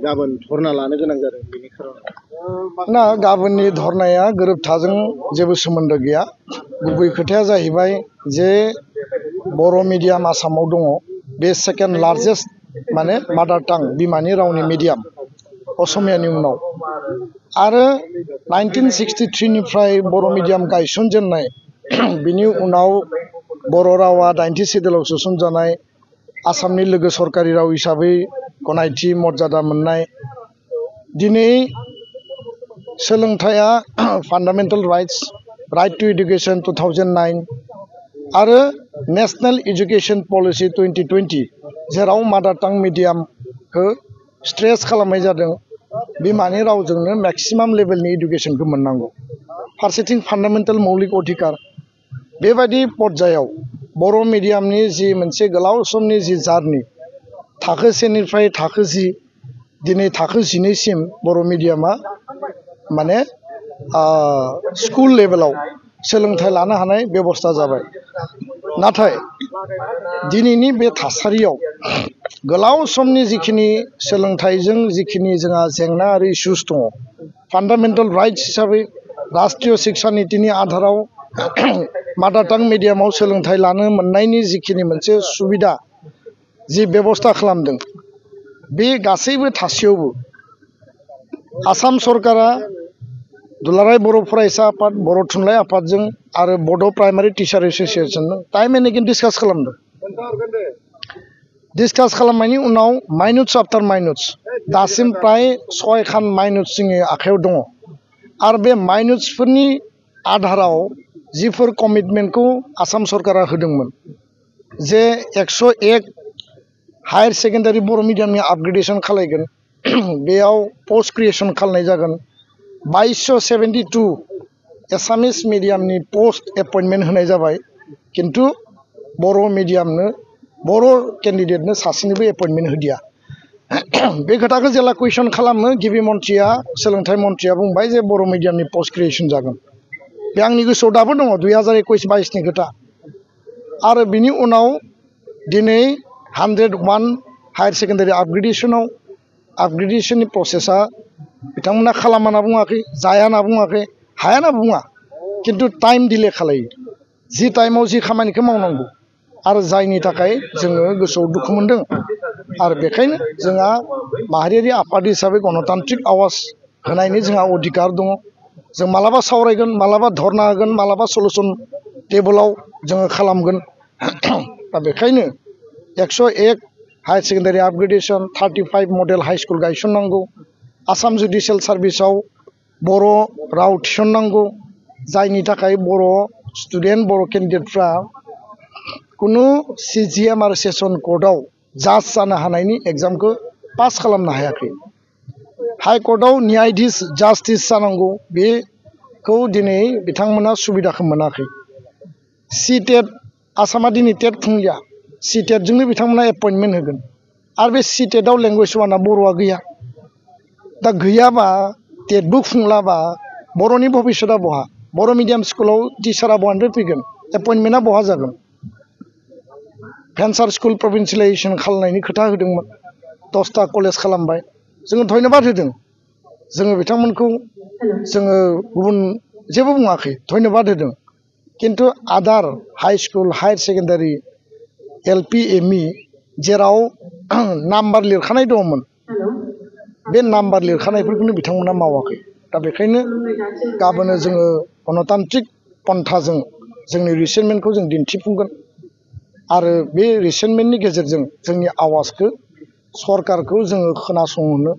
गाबोन धरना लानो गोनां जादों बेनि खारन ना गाबोननि धरनाया गोरोबथाजों जेबो सोमोन्दो गैया। गुबै खोथाया जाहैबाय जे बर' मिडियाम आसामाव दङ, बे सेकेन्ड लार्जेस्ट माने मादार टां बिमानि रावनि मिडियाम असमियानि उनाव। आरो 1963 निफ्राय बर' मिडियाम गायसनजेननाय बिनि उनाव बर' रावा 90 सिडुलाव सोसनजानाय आसामनि लोगो सरकारि राव हिसाबै गनायथि मर्यादा मोननाय। दिनै सोलोंथाइया फान्डामेन्टेल राइट्स, राइट टु एडुकेसन 2009 आरो नेशनेल एजुकेशन पलिसि 2020 जेराव मादार टां मिडियामखौ स्ट्रेस खालामनाय जादों, बिमानि रावजोंनो मेक्सिमाम लेभेलनि एडुकेशनखौ मोननांगौ। फारसेथिं फान्डामेन्टेल मौलिक अधिकार, बेबायदि पर्यायाव बर' मिडियामनि जि मोनसे गोलाव समनि जि जार्नि, थाखो 1 निफ्राय थाखो 10 दिनै थाखो 12सिम बर' मिडियामा माने स्कुल लेभेलाव सोलोंथाइ लानो हानाय बेबस्था जाबाय। नाथाय दिनैनि बे थासारियाव गोलाव समनि जिखिनि सोलोंथाइजों जिखिनि जोंहा जेंना आरो इस्युस दङ, फान्डामेन्टेल राइट्स हिसाबै राष्ट्रीय शिक्षा नीतिनि आधाराव मादार टां मिडियामाव सोलोंथाइ लानो मोननायनि जिखिनि मोनसे सुबिदा जि बेबस्था खालामदों, बे गासैबो थासेयावबो आसाम सरकारा दुलाराय बर' फरायसा आफाद, बर' थुनलाइ आफादजों आरो बड' प्राइमारि टिचार एस'सिएशनजों टाइम एन्ड एगेन डिसकास खालामदों। डिसकास खालामनायनि उनाव माइनुट्स आफ्टार माइनुट्स दासिम प्राय 6 खान माइनुट्स जोंनि आखायाव दङ। आरो बे माइनुट्सफोरनि आधाराव जिफोर कमिटमेन्टखौ आसाम सरकारा होदोंमोन जे 101 हायर सेकेन्डारि बर' मिडियामनि आपग्रेडेसन खालायगोन, बेयाव पस्ट क्रिएसन खालामनाय जागोन। 2272 एसामिस मिडियामनि पोस्ट एपइन्टमेन्ट होनाय जाबाय, किन्तु बर' मिडियामनो बर' केन्डिडेटनो सासेनिबो एपइन्टमेन्ट होदिया। बे खोथाखौ जेला कुइसन खालामो, गिबि मन्थ्रिया सोलोंथाइ मन्थ्रिया बुंबाय जे बर' मिडियामनि पस्ट क्रिएसन जागोन। बे आंनि गोसोआव दाबो दङ 2021-22नि खोथा। आरो बिनि उनाव दिनै 101 हायर सेकेन्डारि आपग्रेडेसननि प्रसेसा बिथांमोना खालामा होनना बुङाखै, जाया होनना बुङाखै, हाया होनना बुङा, किन्तु टाइम डिले खालायो। जि टाइमाव जि खामानिखौ मावनांगौ आरो जायनि थाखाय जोङो गोसोआव दुखु मोनदों। आरो बेखायनो जोंहा माहारियारि आफाद हिसाबै गणतान्त्रिक आवाज होनायनि जोंहा अधिकार दङ। जों मालाबा सावरायगोन, मालाबा धरना होगोन, मालाबा सलुसन टेबोलाव जोङो खालामगोन। दा बेखायनो 101 higher secondary upgradation, 35 model high school गायसननांगौ, आसाम जुडिसियेल सार्भिसाव बर' राव थिसननांगौ, जायनि थाखाय बर' स्टुडेन्ट, बर' केन्डिडेटफ्रा कुनु CGM आरो सेसन कर्टआव जाज जानो हानायनि एग्जामखौ पास खालामनो हायाखै। हाइकर्टआव न्यायाधीश जास्टिस जानांगौ, बेखौ दिनै बिथांमोना सुबिदाखौ मोनाखै। CTET आसामा दिनै टेट खुंलिया, CTET-जोंनो बिथांमोना एपइन्टमेन्ट होगोन। आरो बे CTET-आव लेंगुवेज वानआ बर'आ गैया। दा गैयाबा टेटबो खुंलाबा बर'नि भबिष्यतआ बहा? बर' मिडियाम स्कुलाव टिचारा बहानिफ्राय फैगोन? एपइन्टमेन्टआ बहा जागोन? भेन्सार स्कुल प्रभिन्सियेलाइजेसन खालामनायनि खोथा होदोंमोन, 10टा कलेज खालामबाय। जोङो धन्यबाद होदों, जोङो बिथांमोनखौ जोङो गुबुन जेबो बुङाखै, धन्यबाद होदों। किन्तु आदार high school, higher secondary, LP, ME जेराव नाम्बार लिरखानाय दङमोन, बे नाम्बार लिरखानायफोरखौनो बिथांमोना मावाखै। दा बेखायनो गाबोनो जोङो गणतान्त्रिक पन्थाजों जोंनि रिसेन्टमेन्टखौ जों दिन्थिफुंगोन। आरो बे रिसेन्टमेन्टनि गेजेरजों जोंनि आवाजखौ सरकारखौ जोङो खोनासंहोनो,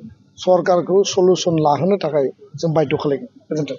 सरकारखौ सलुसन लाहोनो थाखाय जों बाध्य खालामगोन। गोजोन्थों।